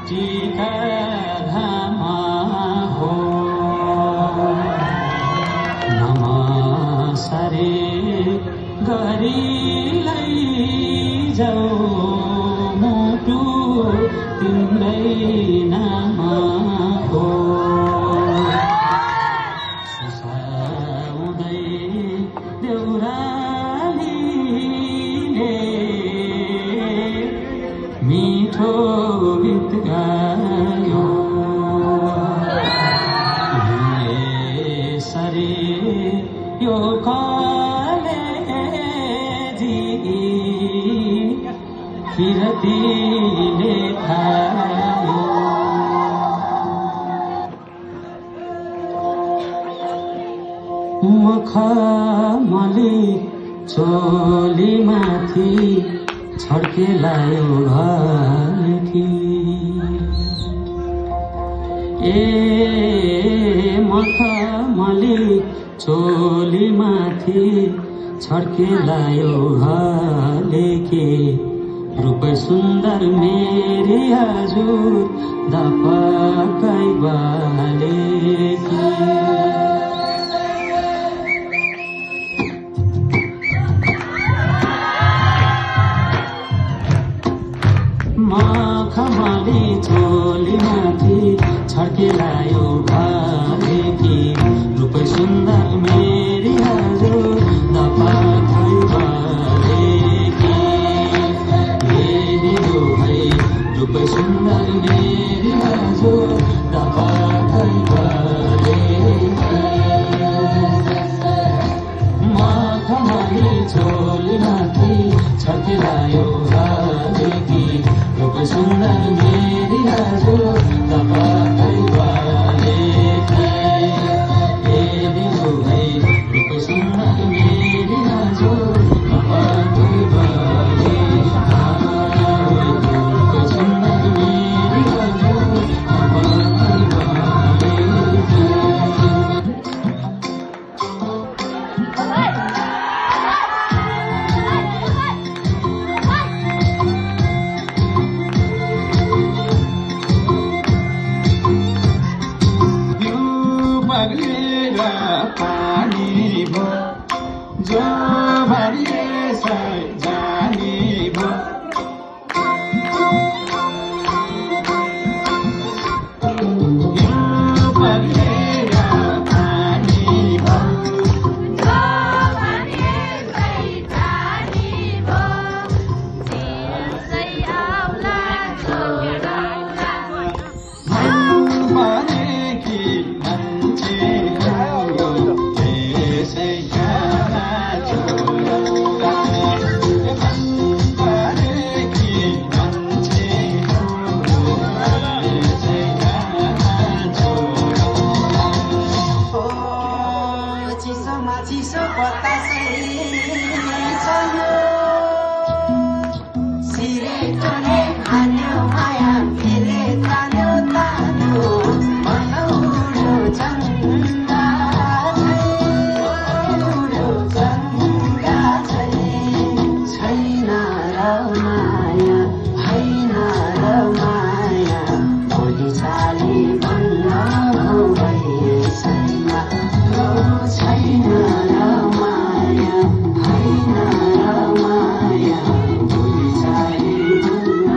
टीका धामा हो नमसारे गरी लैजाऊ मुटु तिम्रै नाम हो सुसाउँदै देउरालीले मिठो गीत गायो यसरी यो कलेजी फिरतीले खायो मखमली चोलीमाथि छड्केलायो घरकी ए मखमली चोलीमाथि छड्केलायो घरकी रूप सुन्दर मेरी हजुर दपकै बालेकी मखमली चोलीमाथि छड्केलायो घरकी रूप सुन्दर मेरी हजुर दपकै बालेकी रूप सुन्दर मेरी हजुर दपकै बालेकी मखमली चोलीमाथि छड्केलायो घरकी रूप सुन्दर मेरी हजुर दपकै बालेकी रूप सुन्दर मेरी हजुर दपकै बालेकी पानी भो जो भरिए जानी भो चिसो बतासै चल्यो सिरेटोले खान्यो माया फेले तान्यो तान्यो मनौरो चङ्गा छैन र माया होइन र माया भोलि चाली भन्न भइसैमा छैन र माया होइन र माया भोलि चाली भन्न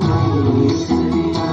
भइसैमा